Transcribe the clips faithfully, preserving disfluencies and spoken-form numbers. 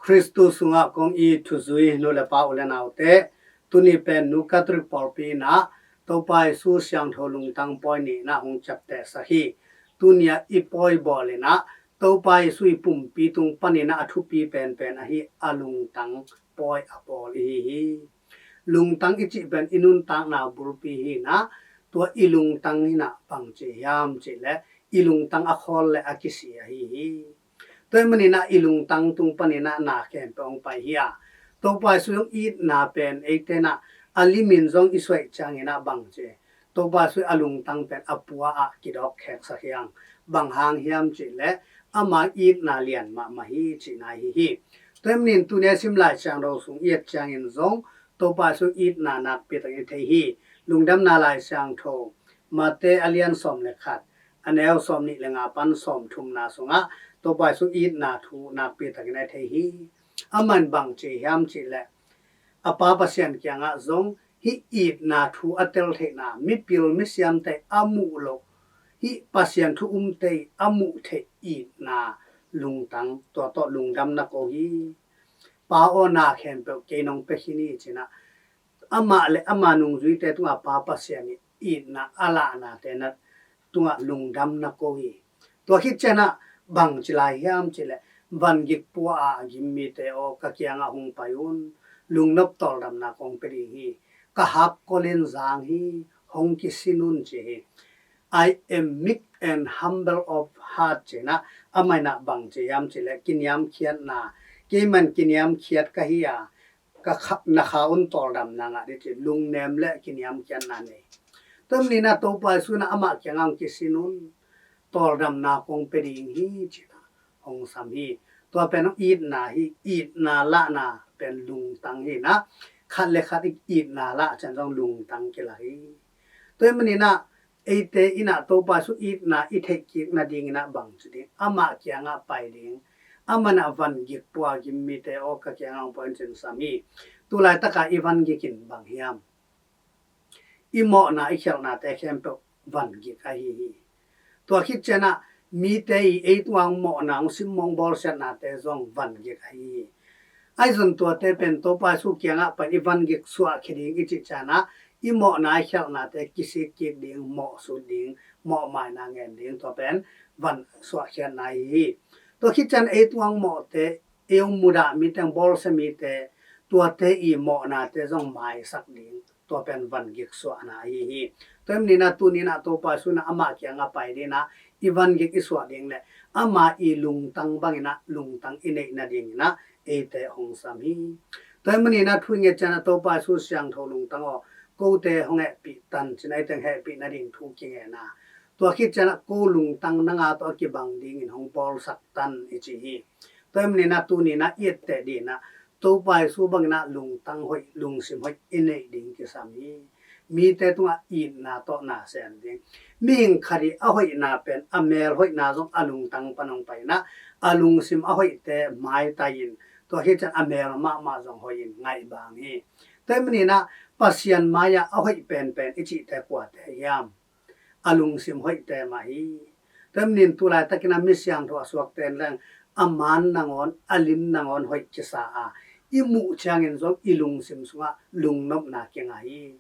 Khristu sungah kong it thuzui nu le pa, u le naute, tuni pen Nu Katolik pawlpi in ah Topa Jesu siangtho lungtang pawi nihna hong ciaptehsak hi. Tuni ah i pawi bawl in ah Topa Jesu i pumpi tung panin ah a thupi penpen ahi a lungtang pawi a bawl i hi hi. Lungtang i cih pen i nuntakna bulpi hi in ah, tua i lungtang in ah bang ci hiam cih leh i lungtang a khawl le a kisi ahi hi. Tua ahih manin ah i lungtang tung panin ah na khempeuh hong pai hi a, Topa Jesu hong itna pen eite in ah a limin zong i suaih ciangin ah bang ci, Topa Jesu a lungtang pen a pua ah kidawk kheksak hi hang. Bang hang hiam cih leh ama itna lian mahmah hi cihna ahi hi. Tua ahih manin tuni a sim Lai Siangtho sung i et ciangin zong Topa Jesu itna nakpi takin i thei hi. Lungdamna Lai Siangtho Mate a lian sawm le khat, a neu sawm nih le nga pan sawm thumna sungah Topa Jesu itna thu nakpi takin i thei hi. Aman bang ci hiam cih leh a Pa Pasian kiangah zong hih itna thu a tel theihna, mipil misiamte a muh loh, hih Pasian thu umte a muh theih itna lungtang, tua tawh lungdam na ko hi. Pa aw, na khempeuh kei nong pia khin hi ci in ah, amah le ama nungzuite tungah Pa Pasian i itna a lahnate na tungah lungdam na ko hi. Tua khit ciangin ah bang ci lai hiam cih leh, van gik pua a gim mite aw, ka kiangah hong pai un. Lungnop tawldamna kong pia ding hi. Ka hakkol in zang hi. Hong kisin un ci hi. "I am meek and humble of heart," ci in ah, amah in ah bang ci hiam cih leh kiniamkhiatna, "Kei man kiniamkhiat ka hi a, ka kha, na kha un tawldamna ngah ding," ci, lungnem le kiniamkhiatna nei. Tua ahih manin ah Topa Jesu in ah amah kiangah hong kisin un, tawldamna kong pia ding hi ci in ah hong sam hi. Tua pen itna hi, itna lahna pen lungtang hi in ah, khat le khat i itna lah ciang zong lungtang kilak hi. Tua ahih manin ah eite in ah Topa Jesu itna i theihkik nadingin ah bang ci ding, amah kiangah pai ding. Amah in ah van gik pua gim mite aw, ka kiangah hong pai un ci in sam hi. Tulaitak a i van gik in bang hiam? I mawhna i khialhnate khempeuh van gik ahi hi. Tua khit ciangin ah mite i ei tungah hong mawhna, hong simmawh, hong bawlsiatnate zong van gik ahi hi. Ahi zong tuate pen Topa Jesu kiangah pai in i van gik suahkhia ding i cih ciangin ah i mawhna i khialhnate kisik kik ding, mawhsut ding, mawhmaina ngen ding, tua pen van suahkhiatna ahi hi. Tua khit ciangin ei tungah hong mawhte, ei hong mudah mite, hong bawlsia mite, tuate i mawhnate zong maisak ding, tua pen van gik suahna ahi hi. Tua ahih manin ah tuni in ah Topa Jesu in ah amah kiangah pai ding in ah i van gik i suah ding le ama i lungtang bangin ah lungtang i neih nadingin ah eite hong sam hi. Tua ahih manin ah thu i nget ciangin ah Topa Jesu siangtho lungtang aw, kote hong hehpih tan ci in ah eite hong hehpih nading thu kingen a, tua khit ciangin ah ko lungtang nang a tawh a kibang dingin hong bawlsak tan i ci hi. Tua ahih manin ah tuni in ah i etteh ding in ah Topa Jesu bangin ah lungtang hoih, lungsim hoih i neih ding kisam hi. Mite tungah itna tawh na sem ding. Mihing khat i a hoihna pen a mel hoihna zong a lungtang pan hong pai in ah, a lungsim a hoihte maitai in, tua khit ciang a mel mahmah zong hoih in ngaihbang hi. Tua ahih manin ah Pasian mai-ah a hoih penpen i cihte kuate hiam? A lungsim hoihte mah hi. Tua ahih manin tulaitakin ah mi siangtho a suakte in leng a maan nangawn, a lim nangawn hoih kisa a, i muh ciangin zong i lungsim sungah lungnopna kingah hi.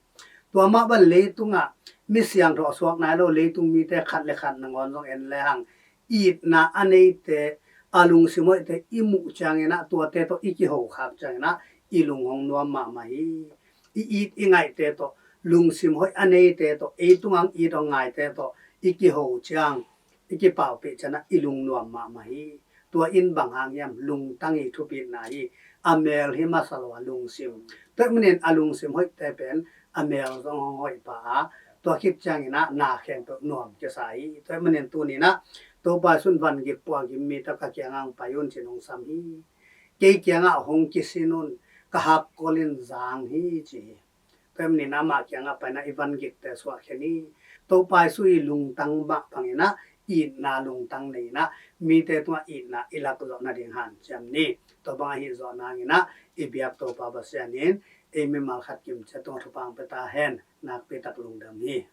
Tua mah bang leitungah mi siangtho a suak nai lo leitung mite khat le khat nangawn zong en lehang, itna a neite, a lungsim hoihte i muh ciangin ah tuate tawh i kiho khak ciangin ah i lung hong nuam mahmah hi. I it i ngaihte tawh, lungsim hoih a neite tawh, ei tungah it hong ngaite tawh i kiho ciang, i kipaupih ciangin ah i lung nuam mahmah hi. Tua in bang hang hiam? Lungtang i thupitna hi. A mel hi masa lo a, lungsim. Tua ahih manin a lungsim hoihte pen a mel zong hong hoih pah a, tua khit ciangin ah na khempeuh nuam kisa hi. Tua ahih manin tuni in ah Topa Jesu in van gik pua gim mite aw, ka kiangah hong pai un ci in hong sam hi. Kei kiangah hong kisin un, ka hakkol in zang hi ci hi. Tua ahih manin ah amah kiangah pai in ah i van gikte suahkhia ni. Topa Jesu i lungtang mah bangin ah itna lungtang nei in ah mite tungah itna i lak zawh nading hanciam ni. Tua bang ahi zawh nangin ah i biak Topa Pasian in ei mimal khat kimciat tungah thupha hong pia ta hen. Nakpi tak lungdam hi.